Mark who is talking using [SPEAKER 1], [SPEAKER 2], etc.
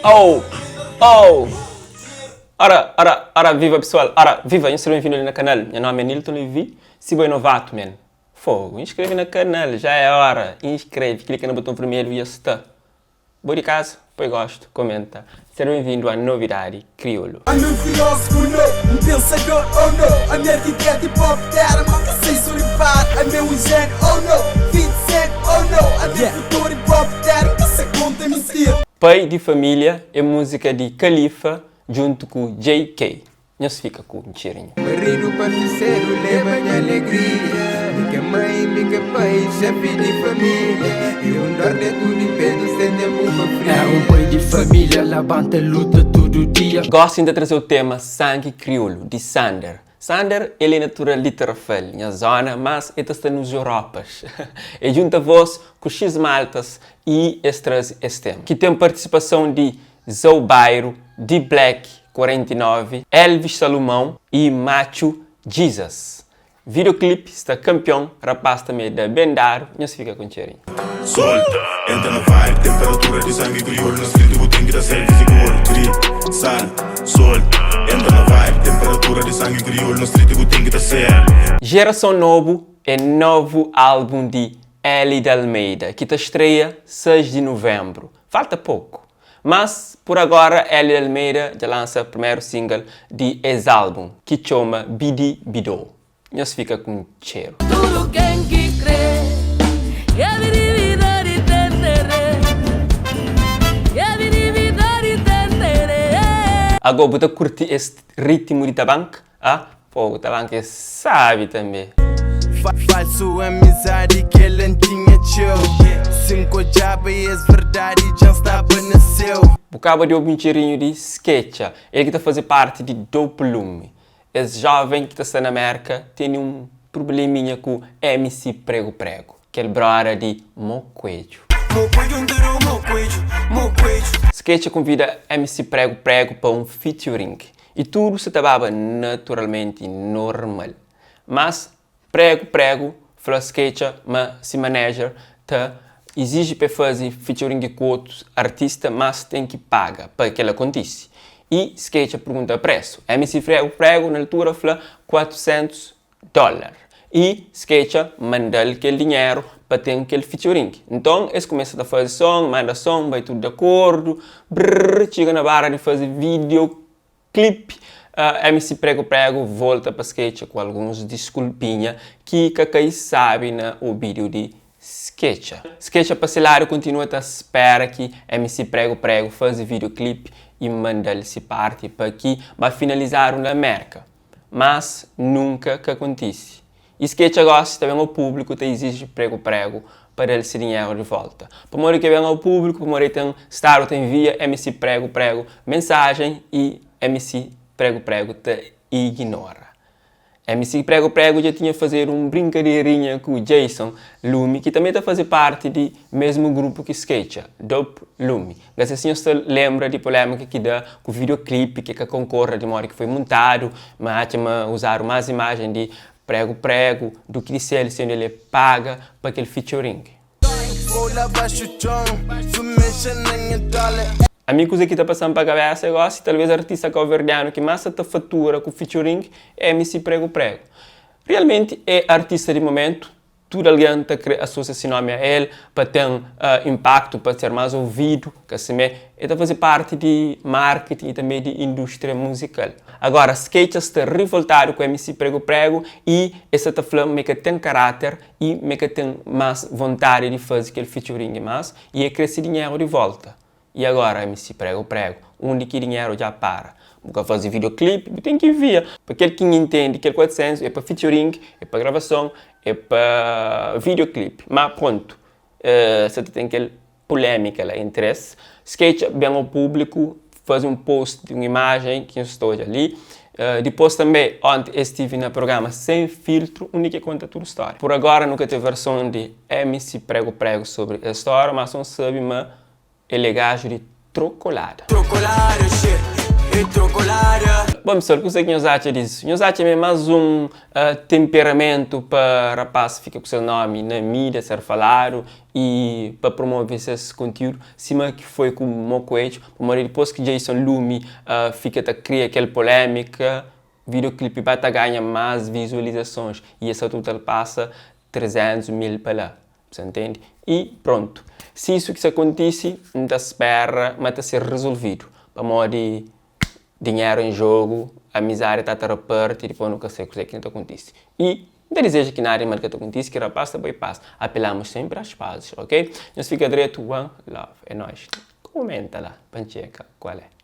[SPEAKER 1] Oh! Oh! Ora, ora, ora, viva pessoal, ora, viva, nhos seja bem-vindo ali na canal. Nha nome é Nilton Levi. Si bo é novato, man, fogo, inscreve na canal, já é hora. Inscreve, clica no botão vermelho e já está. Bo di kaza, poi gostu, komenta. Seja bem-vindo a Novidadi Kriolu.
[SPEAKER 2] Ami um filósofo no, um pensador oh no Ami arquiteto e pop terra, ma ka sei suripar Ami é um gênio oh no, 20 cent oh no Ami é futuro e pop terra, ka sa conta mentira.
[SPEAKER 1] Pai di Família é múzika di Kalifa djuntu ku JK. Nhos fika ku un txerinhu.
[SPEAKER 3] Maridu parti sedu leba nha alegria Mi ke mai, mi ke pai, xefi di familia E un dor dentu di petu sen tempu pa fria
[SPEAKER 4] É un pai di familia, labanta luta tudu dia.
[SPEAKER 1] Gosi N ta traze-u tema Sangi Kriolu, di Sander. Sander, el é natural di Tarrafal, nha zona, mas el ta sta nos Europas. El djunta vos ku X Maltas y es traze es tema, ki ten partisipason di Zau Bairro, D-Black 49, Elvis Salomão y Matxu Jesus. Videoclip sta campion, rapaz tambe da ben dadu, nhos fika ku txerinhu.
[SPEAKER 5] Solta, entra na vibe Temperatura di sangi kriolu Na street bu ten ki da selfies y gol Drip, sal, solta Entra na vibe Temperatura di sangi kriolu Na street bu ten ki ta ser.
[SPEAKER 1] Gerason Nobu é novu álbum di Elida Almeida ki ta estreia 6 di nuvenbru. Falta poku! Mas, pur agora, Hélio Almeida dja lansa primeru single di es álbum, ki txoma Bidi Bidô. Nhos fika ku un txeru.
[SPEAKER 6] Tudu ken ki kre É bidi bidô di tenterê É bidi bidô di tenterê.
[SPEAKER 1] Ago bu ta kurti es ritmu di tabanka? Ah, fogo, tabanka é sabi tanbe.
[SPEAKER 3] Falsu amizadi kel N tinha txeu Si N k'odjaba es verdadi dja N staba na séu.
[SPEAKER 1] Bu kaba di obi un txerinhu di Sketxa, el ki ta faze parti di Dope Lume. Es joven ki ta sta na Merka tene un prubleminha ku MC Prego Prego, kel broda di Mo Kuedju. Sketxa konvida MC Prego Prego pa un featuring. I tudu sa ta baba naturalmenti normal. Mas pregu pregu fla Sketcha ma si manager ta iziji pa e fazi featuring ku otus artista mas ten ki paga pa kela kontisi. I Sketcha pergunta presu. MC Pregu Pregu na altura fla 400 dólar. I Sketcha manda-l kel dinheru pa ten kel featuring. Nton es kumesa ta fazi son, manda son, bai tudu di akordu, brrr, txiga na bara di fazi video clip, MC Prego Prego volta pa Sketcha ku alguns diskulpinha ki ka kai sabi na obidu di Sketcha. Sketcha pa se ladu kontinua ta spera ki MC Prego Prego fazi video clip i manda-l si parti pa ki ba finalizadu na Merka. Mas nunka ka kontise. I Sketcha gosi ta ben ao públiku ta iziji Prego Prego pa da-l se dinheru di volta. Pamodi ki el ben ao públiku? Pamodi el ten stadu ta envia MC Prego Prego mensajen i MC Prego Prego ta ignora. MC Prego Prego dja tinha fazedu un brinkadeirinha ku Jason Lumi ki tanbe ta faze parti di mesmu grupu ki Sketcha, Dope Lumi. N ka se si nhos ta lenbra di polémika ki da ku videoclip ki ka konkorda di modi ki foi muntadu, ma atxa ma uzadu más imajen di Prego Prego du ki di sel, sendu el é paga pa kel featuring. Ami kuza ki ta pasa-m pa kabesa é gosi, talvez artista kauverdianu ki más sa ta fatura ku featuring é MC Prego Prego. Realmenti é artista di momentu, Tudu algen ta kre asosia si nomi a el pa ten inpaktu, pa ser más ovidu, ka simé, el ta faze parti di marketing i tanbe di indústria muzikal. Agora, Sketcha sta rivoltadu ku MC Prego Prego i el sta ta fla ma el ka ten karáter i ma el ka ten más vontadi di faze kel featuring más i el kre si dinheru di volta. I agora MC prego prego, undi ki dinheru dja para? Bu ka fazi videoclip, bu ten ki envia. Pa kel ki N intendi, kel 400 é pa featuring, é pa gravason, é pa videoclip. Ma prontu, sa ta ten kel pulemika la entri es. Sketcha ben ao publiku, fazi un post di un imajen ki nhos sta odja li. Dipos tanbe, onti es stive na programa Sem Filtro, undi ki e konta tudu storia. Pur agora nu ka ten verson di MC Prego Prego sobri es storia, ma so N sabi ma El é gaju di trokolada. Bon pessoal, kuzê ki nhos atxa disso? Nhos atxa ma é más un temperamentu pa rapaz fika ku ses nomi na mídia, ser faladu i pa promove ses kontiúdu, sima ki foi ku Mo Coelho? Pamodi dipôs ki Jason Lumi fika ta kria kel polémika, videoclipe ba ta ganha más vizualizasons i es sa total pasa 300 mil pa la. Sa ntende? I prontu. Si isu ki sa kontise, N ta spera ma ta ser rezolvidu. Pamodi dinheru en jogu, amizadi ta ta raparti, dipôs nu ka sai kuzê ki na ta kontise. I N ta dizeja ki nada di mal ka ta kontise, ki rapaz ta bai pas. Apelamos senpri às pazes, ok? Nhos fika dretu, one love. É nóis. Komenta la pa N txeka kual é.